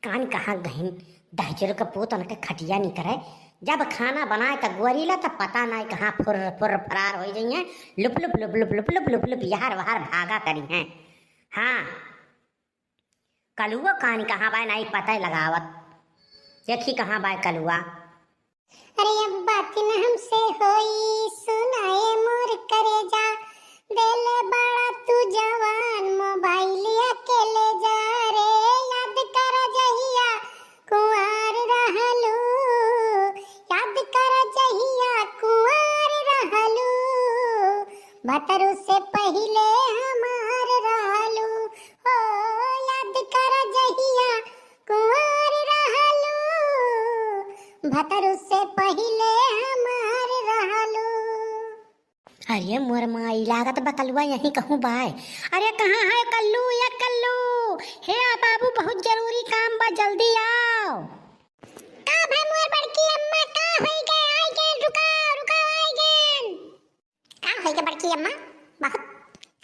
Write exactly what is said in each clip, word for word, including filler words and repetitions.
कान कहाँ गहिन, दहिजरो के पूत उनके खटिया निकरे। जब खाना बनाए त गोरीला त पता नाई कहाँ फुर्र फुर्र फरार होइ जइहें, लुप लुप लुप लुप लुप लुप लुप लुप यहर वहर भागा करिहें। हाँ, कलुओ कान कहाँ बाय नाई पता लगावत। देखी कहाँ बाय कलुआ। अरे अब बात न हमसे होई, सुनाए मोर करेजा, देले बड़ा तू जवान मोबाइलिया के ले जा रे। याद कर जहिया कुंवार रहलू, याद कर जहिया कुंवार रहलू, भतरू से पहिले हमार रहलू। ओ याद कर जहिया कुंवार रहलू, भतरू से पहिले हमार रहलू। अरे मोर माई, लागत बा कलुआ यहीं कहूँ बाय। अरे कहाँ है कल्लू, या कल्लू? हे आ बाबू, बहुत जरूरी काम बा, जल्दी आओ। का भा मोर बड़की अम्मा, का होई गए? आई गए, रुकाओ, रुकाओ, आई गए। का होई गए बड़की अम्मा? बहुत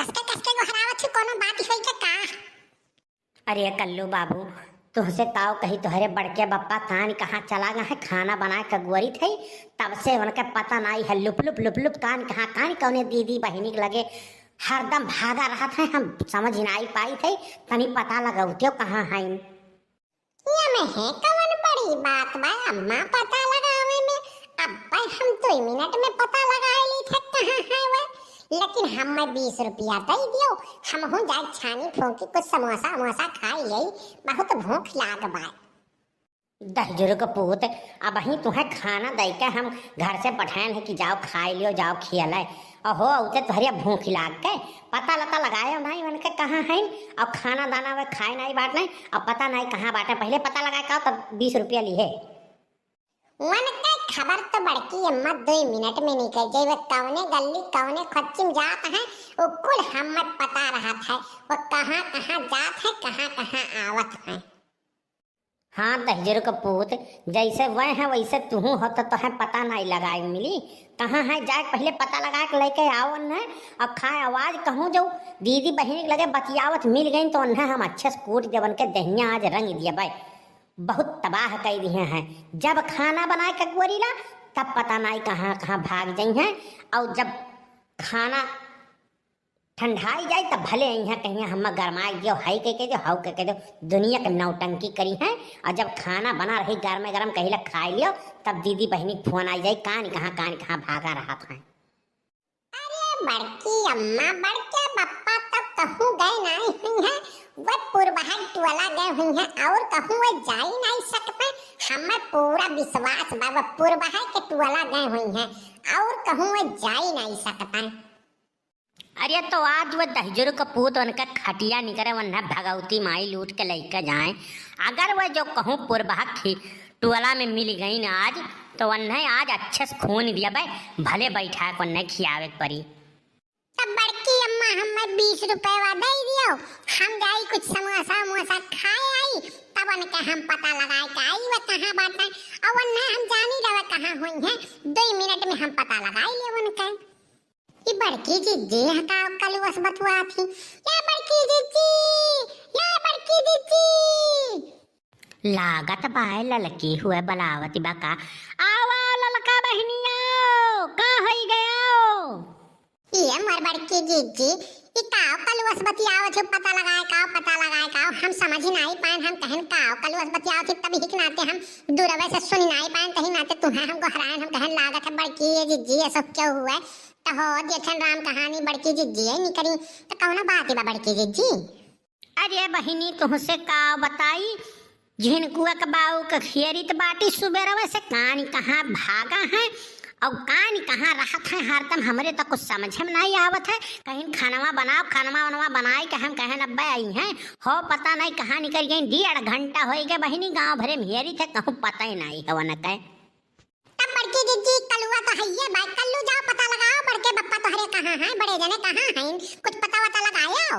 कसके कसके गोहरावत छी, कोनो बात होई के का? अरे कल्लू बाबू, तुहसे ताव कही, तोहरे बड़के बप्पा कान कहाँ चला गए हैं, खाना बनाए के गोरी थे, तब से उनके पता नाई है, लुप लुप लुप लुप कान कहाँ, कान कौने दीदी बहिनी के लगे हरदम भागा रहत है, हम समझ नाई पाई थे, तनी पता लगौतियो कहाँ हैं। ये में है कवन बड़ी बात बा अम्मा पता लगावे में, अब हम दो मिनट में पता लगा ली थे कहाँ है वे। लेकिन हमें बीस रुपया दे दियो, हम हूँ जाए छानी फूंकी कुछ समोसा वमोसा खाई ले, बहुत भूख लाग बा। दहिजरू के पूत, अबहीं तुहें खाना दइके हम घर से पठाएन है कि जाओ खाए लियो, जाओ खियले। अहो, उते तोहरिया भूख लाग के पता लता लगायो नाई उनके कहाँ हैं, और खाना दाना वे खाए नाई बाटने, और पता नाई कहाँ बाटे। पहिले पता लगा का तब बीस रुपया लिहे। उनके खबर तो बड़की अम्मा दो मिनट में निकल जाई, वे कौने गली कौने खोच्ची में जात हैं, वो कुल हमें पता रहत है, वो कहाँ कहाँ जात है, कहाँ कहाँ आवत हैं। हाँ, दहिजरू के पूत, जैसे वह है, वैसे तुहूँ हो, तो तोहें पता नाई लगाए मिली। कहाँ है, जाए पहिले पता लगा के लेके आओ उन्हें, और खाए आवाज कहूँ जो दीदी बहिनी के लगे बतियावत मिल गई, तो उन्हें हम अच्छे से कूट देब, उनके दहिया आज रंग दिए भाई, बहुत तबाह कर दिए हैं। जब खाना बनाए के गोरीला, तब पता नाई कहाँ कहाँ भाग जाई हैं, और जब खाना ठंडाई जाई तब भले अइहें कहिहें हम्मा गरमाई दियो, हाई कह के दियो, हाउ कह के दियो, दुनिया के नौटंकी करी हैं। और जब खाना बना रही गरमे गरम कहिला खाई लियो, तब दीदी बहिनी के फोन आई जाई, कान कहाँ कान कहाँ भागा रहत हैं। अरे बड़की अम्मा, बड़के बप्पा तो कहूँ गए नाई हुई हैं, वे पुरबहा टोला गए हुई हैं, और कहूँ वे जाई नाई सकते। हमें पूरा विश्वास बा वे पुरबहा के टोला गए हुई हैं, और कहूँ वे जाई नाई सकते। अरे तो आज वे दहिजरू के पूत उनके खटिया निकरे, उन्हें भगवती माई लूट के लइके जाए। अगर वे जो कहूँ पुरबहा खी-, टोला में मिल गई ना आज, तो उन्हें आज अच्छे से खून दिया बे, भले बैठा के उन्हें खियावे के परी। तब बड़की अम्मा हमें बीस रुपया दे दियो, हम जाई कुछ समोसा वमोसा खाए आई, तब उनके हम पता लगाए के आई वे कहाँ बाटे, और उन्हें हम जानी रहे कहाँ हुई हैं, दो मिनट में हम पता लगाई ले उनके। ई बड़की जिज्जी ह का कलुआ से बतुआत ही। या बड़की जिज्जी, या बड़की जिज्जी। लागत बाय ललकी हुए बलावत बा का। आओ, आओ ललका बहिनी आओ, का होई गए आओ। ये मोर बड़की जिज्जी, ई का कलुआ से बतियावत हो, पता लगाए का, पता लगाए का, हम समझ ही नाई पाएन, हम कहन का कलुआ से बतियावत हो, तब ही के नाते हम दूरवे से सुन नाई पाएन, तही नाते तुहें हम गोहराएन, हम कहन लागत है बड़की ये जिज्जी, ऐसा क्यों हुआ है? त हो, जेठन राम कहानी बड़की जिज्जिए निकरी, त कौनो बात बा बड़की जिज्जी? अरे बहिनी, तुहसे का बताई, झिनकुआ के बाऊ के खियरित बाटी सुबेरवे से कानी कहाँ भागा है, और कानी कहाँ रहत है, हरदम हमरे तो कुछ समझ में नहीं आवत है। कहीं खानवा बनाओ, खानवा वनवा बनाई के हम कहन अब्बे आई हैं, हो पता नहीं कहाँ निकल गई, डेढ़ घंटा होई गए बहिनी, गाँव भरे में हेरी थे, कहूँ पता ही नहीं है उनके। तब बड़की जिज्जी, कलुआ तो हइये बा, कल्लू जाओ पता लगाओ, बड़के बप्पा तोहरे कहाँ हैं, बड़े जने कहाँ हैं, कुछ पता वता लगायो।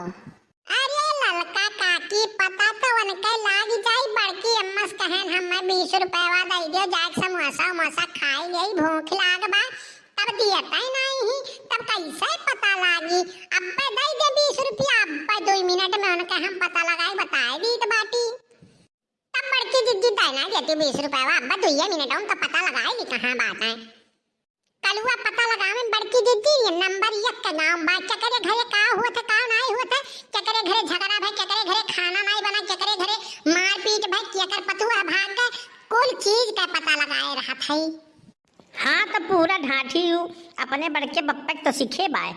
अरे ललका काकी, पता तो उनके लाग जाई, बड़की अम्मा से कहन हमें बीस रुपया दे दियो, जाके समोसा उमोसा खाई ले, भूख लाग बा, तब दियत ही नहीं ही, तब कैसे पता लागी? अब्बे दे दे बीस रुपया, अब्बे दो मिनट में उनके हम पता लगाई, बताए दीत बाटी। तब कि दाई ना देती बीस रुपया, अब दुइये मिनट में तो पता लगाए ली कहाँ बात है। कलुआ पता लगावे में बड़की जिज्जी, ये नंबर एक के नाम बा। केकरे घरे का होत है, का नाई होत है, केकरे घरे झगड़ा भय, केकरे घरे खाना नाई बना, केकरे घरे मारपीट भय, केकर पतुआ भाग गए, कुल चीज का पता लगाए रहत है। हाँ, तो पूरा ढाठी हूँ, अपने बड़के बप्पा के तो सीखे बाय।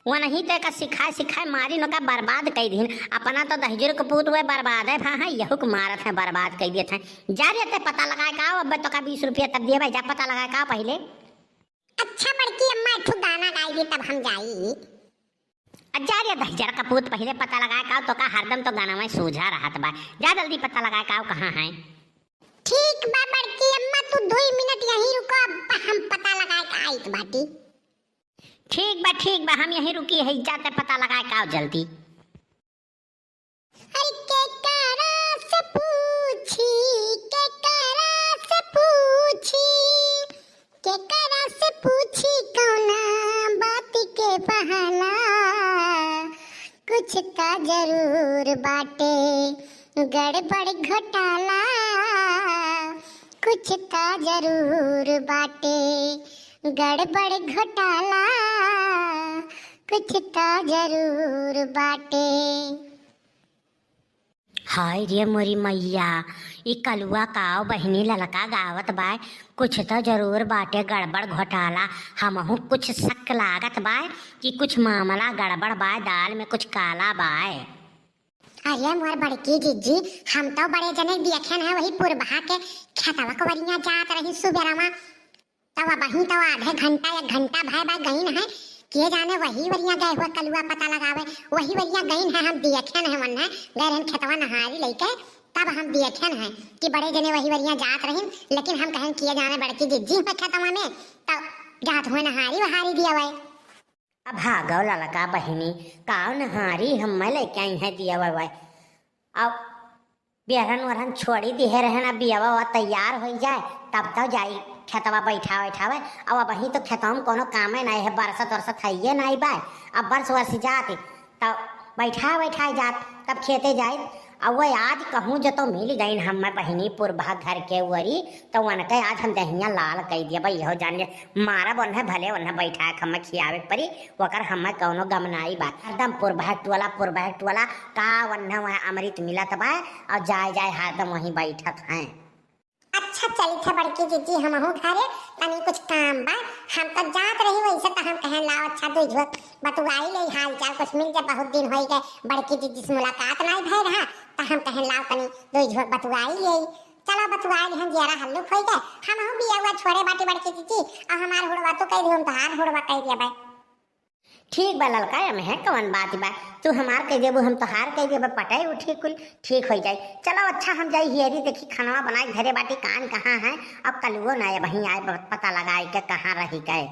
वो नहीं तो एका सिखाए सिखाए मारी नोका बर्बाद कई दिन। अपना तो दहिजर के पूत हुए बर्बाद है, भा है, यहू के मारत है, बर्बाद कई देत है। जा रे, ते पता लगाए का, अब तो का बीस रुपया तब दिए भाई, जा पता लगाए का पहले। अच्छा बड़की अम्मा, एक ठो गाना गाई दी तब हम जाई। आ जा रे दहिजर का पूत, पहले पता लगाए का, तो का हरदम तो गाना में सूझा रहत बा। जा जल्दी पता लगाए का, कहाँ है। ठीक बा बड़की अम्मा, तू दुई मिनट यहीं रुको, अब हम पता लगाए का आइत बाटी। ठीक बा, ठीक बा, हम यहीं रुकी है, जाते पता लगाए का जल्दी। अरे केकरा से पूछी, केकरा से पूछी, केकरा से पूछी कौना बात के बहाना? कुछ त जरूर बाटे गड़बड़ घोटाला, कुछ त जरूर बाटे गड़बड़ घोटाला, कुछ त जरूर बाटे। हाय रे मोरी मैया, ई कलुआ काव बहिनी ललका गावत बाय, कुछ तो जरूर बाटे गड़बड़ घोटाला। हमहू कुछ शक लागत बाय कि कुछ मामला गड़बड़ बाय, दाल में कुछ काला बाय। अरे मोर बड़की जिज्जी, हम तो बड़े जने देखेन है, वही पुरबहा के खेतवा कवरिया जात रही सुबेरवा, तब अबहीं तो आधे घंटा, एक घंटा भय बा गइन है, के जाने वही वरिया गए हुए कलुआ पता लगावे, वही वरिया गइन है, हम देखेन है वन्हे, गए रहन खेतवा नहारी लइके, तब हम देखेन है कि बड़े जने वही वरिया जात रहिन, लेकिन हम कहेन के जाने बड़की जिज्जी हुए खेतवा में, तब जात हुए नहारी वहारी दिया हुए। अब भागव ललका बहिनी, काव नहारी हम्मे लइके आई है दिया हुए। अब बियरन वरन छोड़ी दिहे रहन, अब बियावा वा तैयार होई जाए, तब तो जाई खेतवा बैठा बैठावे। अब अबहीं तो खेतवा में कोनो कामे नाई है, बरसत वरसत हइये नाई बाय। अब बरस वरस जात, तब बैठा बैठा जात, तब खेते जाई। अब वो आज कहूँ जो तो मिल गई हम्मे बहिनी पुरबहा घर के ओरी, तो उनके आज हम दहिया लाल कई दिया भाई, हो जान ले, मारब उन्हें, भले उन्हें बैठा के हम्मे खियावे के परी, ओकर हम्मे कौनो गम नाई बा। हरदम पुरबहा टोला, पुरबहा टोला, का वन्हा वहाँ अमृत मिलत बा, और जाए जाए हरदम वहीं बैठत हैं। अच्छा चलित है बड़की जिज्जी, हमहू घरे तनी कुछ काम बा, हम तो जात रही, वैसे तो हम कहें लाओ अच्छा दुई झोंक बतुआई ले हाल चाल, कुछ मिल जाए, बहुत दिन होई गए बड़की जिज्जी से मुलाकात नाई भय रहा, तो हम कहें लाओ तनी दुई झोंक बतुआई ले। चलो बतुआई ले, हम जियरा हल्लुक होई गए, हमहू बिया हुआ छोड़े बाटी बड़की जिज्जी, और हमार हुड़वा तू कह दी, हम तोहार हुड़वा कह दिया भाई। ठीक बा ललका, एमे कवन बात बा, तू हमार कह देबू, हम तोहार कह देबे, पटाई उठी कुल ठीक हो जाई। चलो अच्छा, हम जाई हियरी देखी, खानवा बनाई घरे बाटी, कान कहाँ है, अब कलुओ ना अबहीं आए, प-, पता लगाई के कहाँ रही गए।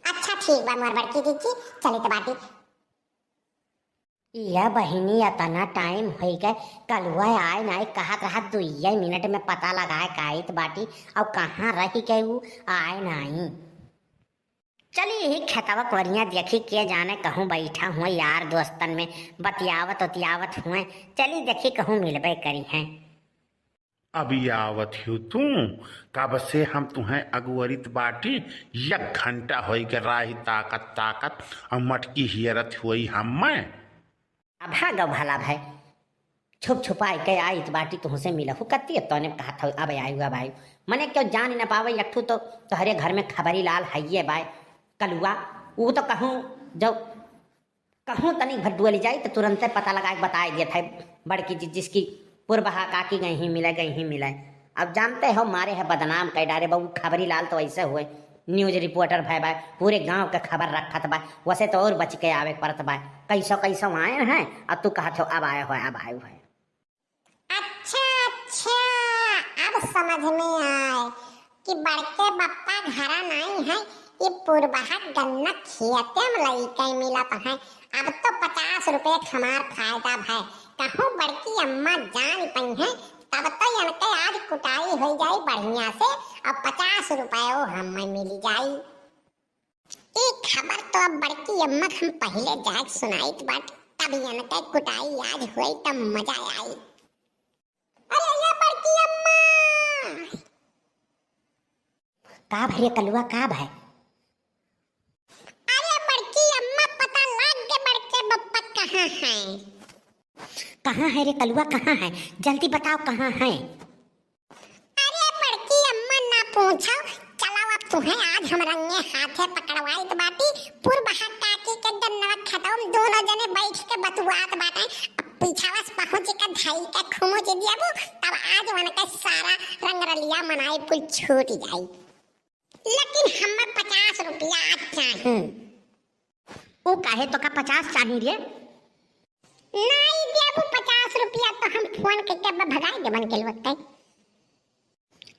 अच्छा ठीक बा मोर बड़की जिज्जी, चलित बाटी। या बहिनी, अतना टाइम होई गए, कलुआ आए नाई, कहत रहत दुइये मिनट में पता लगाए के आइत बाटी, और कहाँ रही गए उ, आए नाई। चली यही खेतवा कोरिया देखी, के जाने कहूँ बैठा हुआ यार दोस्तन में बतियावत उतियावत हुए, चली देखी कहूँ मिलबे करी हैं। अभी आवत हो तू, कब से हम तुहें अगुवरित बाटी, एक घंटा होई के राही ताकत ताकत, और मटकी हियरत हुई हम्मे। अब भागो भला भाई, छुप छुपाई के आइत बाटी तुहसे मिलहु, कत्ती तोने कहत हौ, अब आयु, अब आयु। मने क्यों जान न पावे, एक ठू तो तोहरे घर में खबरी लाल हइये बाय, कलुआ, ऊ तो कहूँ जो कहूँ तनिक भर डोली जाई तो तुरंते पता लगा के बताए देत है बड़की जिज्जी से कि पुरबहा काकी गई ही मिले, गई ही मिले। अब जानते हो मारे है बदनाम कर डारे बहू, खबरी लाल तो ऐसे हुए, न्यूज रिपोर्टर भय बा, पूरे गांव के खबर रखत बा, वैसे तो और बच के आवे के पड़त बा। कैसो कैसो आए हैं, अब तू कहत हो अब आए हो, अब आए हो। अच्छा, अच्छा, अब समझ में आए कि बड़के बप्पा घरा नाई है, ये पुरबहा गन्ना खेते में लइके मिलत है। अब तो पचास रुपये के हमार फायदा भय, कहूँ बड़की अम्मा जान पई है, तब तो इनके आज कुटाई हो जाई बढ़िया से, अब पचास रुपयो हमें मिल जाई। ई खबर तो अब बड़की अम्मा के हम पहिले जाके सुनाइत बाटी, तब इनके कुटाई आज होई तब मजा आई। अरे ये बड़की का भरे कलुआ, का भय? अरे बड़की अम्मा, पता लाग गे बड़के बप्पा कहाँ हैं? कहाँ है रे कलुआ, कहाँ है? जल्दी बताओ, कहाँ है? अरे बड़की अम्मा, ना पूछो, चलो अब तुहें आज हम रंगे हाथे पकड़वाइत बाटी। पुरबहा काकी के गन्नवा खेतवा में दोनों जने बैठ के बतुआत बाटे। अब पीछावा से पहुँच के धई के खुमुच दियाबू, तब आज उनके सारा रंगरलिया मनाई कुल छूट जाई। लेकिन हमें पचास रुपया चाही। ऊ काहे, तोका पचास चाही रे? नाई देबू पचास रुपया तो हम फोन करके अब भगाई देबन के लोग।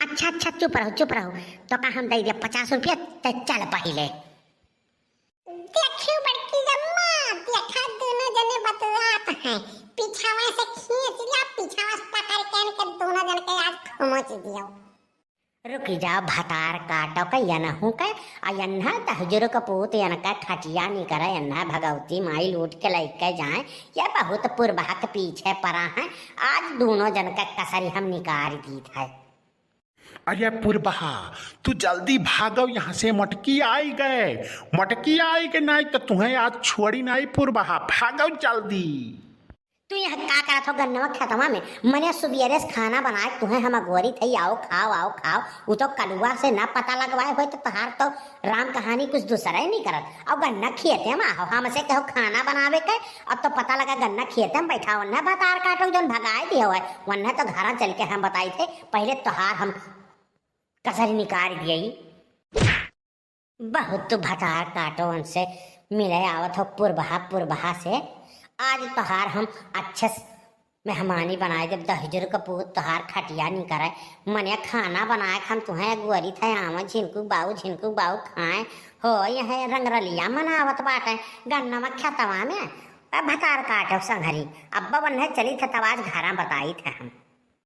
अच्छा, अच्छा, चुप रहो, चुप रहो। तोका हम दे दे पचास रुपया, ते चल पहिले। देखियो बड़की अम्मा, देखा दोनों जने बतुआत हैं, पीछावा से खींच लिया, पीछावा से पकड़ के इनके दोनों जन के आज खुमोच दियो। रुकि जाओ भतार काटो के यनहू के, आ यन्हा दहिजरो के पूत यनका खटिया निकरे, यन्हा भगवती माई लूट के लइके जाए, ये बहुत पुरबहा के पीछे परा है। आज दोनों जन के कसरी हम निकाल दीत है। अरे पुरबहा, तू जल्दी भागो यहाँ से, मटकी आई गए, मटकी आई गए, नाई तो तुहें आज छोड़ी नाई पुरबहा, भागो जल्दी। तू यहाँ का करत हो गन्नवा खेतवा में? मने सुबेरे से खाना बनाए तुहें हम अगोरी थे, आओ खाओ, आओ खाओ। उ तो कलुआ से ना पता लगवाए होए तो तोहार तो राम कहानी कुछ दूसरा ही नहीं करत। और गन्ना खेते में आओ, हमसे कहो खाना बनावे के, अब तो पता लगा गन्ना खेते में बैठा हो, ना भतार काटो जौन भगाए दिए होए, वन्ने तो घरा चल के हम बताई थे, पहले तोहार हम कसरी निकाल दिए। बहुत तू भतार काटो उनसे मिले आवत हो पुरबहा पुरबहा से। आज तोहार हम अच्छे से मेहमानी बनाए देब। दहिजर के पूत तोहार खटिया नहीं करे, मने खाना बनाए के हम तुहें अगुअरी थे। आवा झिनकू बाऊ, झिनकू बाऊ खाए हो। यह रंगरलिया मनावत बाटे गन्ना में खेतवा में। अब भतार काटो संघरी, अब्बा बन्हे चली थे तब आज घरा बताई थे हम।